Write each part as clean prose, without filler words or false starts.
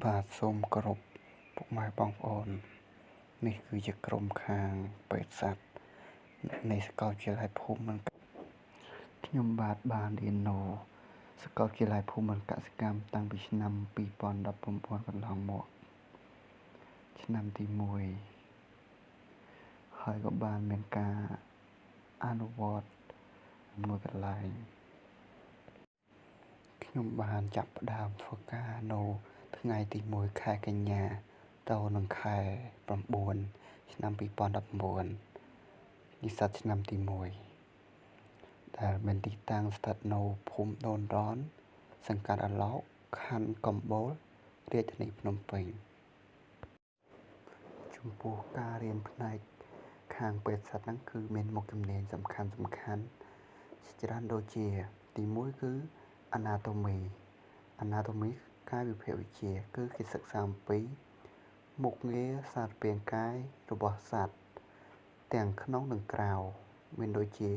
បាទសូមគោរពពុកម៉ែបងប្អូននេះគឺជាក្រុមខាងពេទ្យសត្វនៃសាកលវិទ្យាល័យភូមិន្ទខ្ញុំបាទបានរៀននៅសាកលវិទ្យាល័យភូមិន្ទកសិកម្មតាំងពីឆ្នាំ2019កន្លងមកឆ្នាំទី1ហើយក៏បានមានការអនុវត្តមួយកន្លែងខ្ញុំបានចាប់ផ្ដើមធ្វើការនៅថ្ងៃទី1ខែកញ្ញាទៅនឹងខែ9ឆ្នាំ2019និស្សិតឆ្នាំទី1ដែលមានទីតាំងស្ថិតនៅភូមិដូនរនសង្កាត់អាឡោកខណ្ឌកំបូលរាជធានីភ្នំពេញចំពោះការរៀនផ្នែកខាងពេទ្យសត្វហ្នឹងគឺមានមុខជំនាញសំខាន់ច្រើនដូចជាទី1គឺ Anatomy Anatomy កាយវិភាគវិទ្យាគឺគេសិក្សាអំពីមុខងារសារពាង្គកាយរបស់សត្វទាំងក្នុងនិងក្រៅមានដូចជា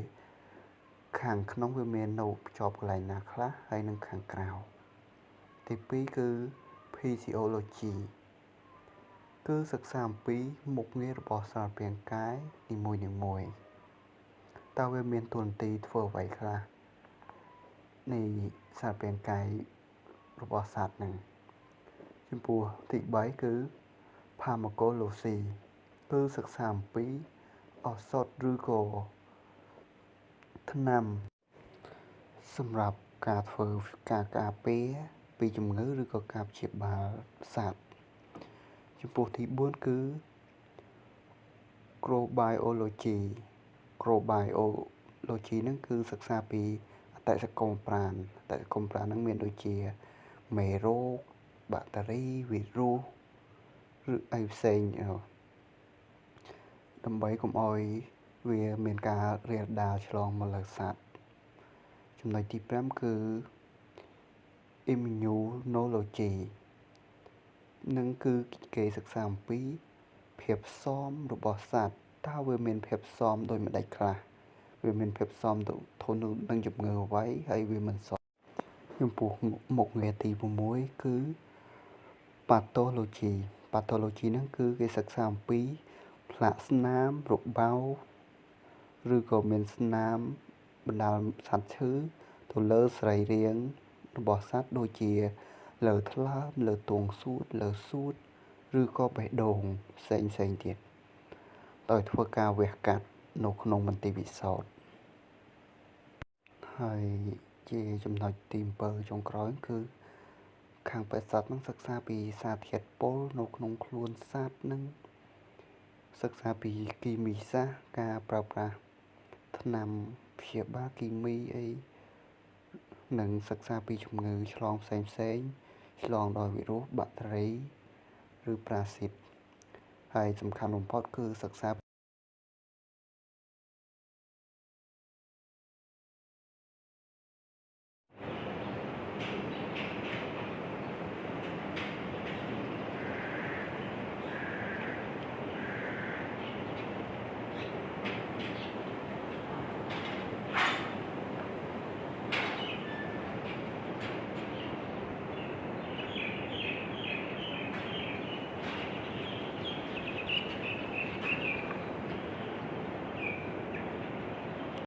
ខាងក្នុងវាមាននៅភ្ជាប់កន្លែងណាខ្លះហើយនិងខាងក្រៅទី2គឺ Physiology គឺសិក្សាអំពីមុខងាររបស់សារពាង្គកាយនីមួយៗតើវាមានតួនាទីធ្វើអ្វីខ្លះនៃសារពាង្គកាយរបស់សត្វហ្នឹងចំពោះទី3គឺ Pharmacology គឺសិក្សាអំពីឱសថឬក៏ថ្នាំសម្រាប់ការធ្វើការការពារពីជំងឺឬក៏ការព្យាបាលសត្វចំពោះទី4គឺ Microbiology Microbiology ហ្នឹងគឺសិក្សាពីអតិសកុមប្រាណអតិសកុមប្រាណហ្នឹងមានដូចជាមេរោគបាក់តេរីវីរុសឬអីផ្សេងដើម្បីកុំឲ្យវាមានការរាលដាលឆ្លងមកលើសត្វចំណុចទី5គឺ Immunology នឹងគឺគេសិក្សាអំពីភាពស៊ាំរបស់សត្វតើវាមានភាពស៊ាំដូចម្តេចខ្លះវាមានភាពស៊ាំទៅធន់នឹងជំងឺអ្វីហើយវាមិនស៊ាំចំពោះមុខងារទី6គឺ Pathology Pathology ហ្នឹងគឺគេសិក្សាអំពីផ្លាកស្នាមរបោឬក៏មានស្នាមបណ្ដាលសត្វឈឺទៅលើសរីរាង្គរបស់សត្វដូចជាលើថ្លើមលើទងសួតលើសួតឬក៏បេះដូងផ្សេងៗទៀតដោយធ្វើការវះកាត់នៅក្នុងមន្ទីរពិសោធន៍ហើយជាចំណុចទី7ចុងក្រោយគឺខាងពេទ្យសត្វនឹងសិក្សាពីសារធាតុពុលនៅក្នុងខ្លួនសត្វនឹងសិក្សាពីគីមីសាស្ត្រការប្រើប្រាស់ថ្នាំព្យាបាលគីមីអីនិងសិក្សាពីជំងឺឆ្លងផ្សេងៗឆ្លងដោយវីរុសបាក់តេរីឬប៉ារ៉ាស៊ីតហើយសំខាន់បំផុតគឺសិក្សា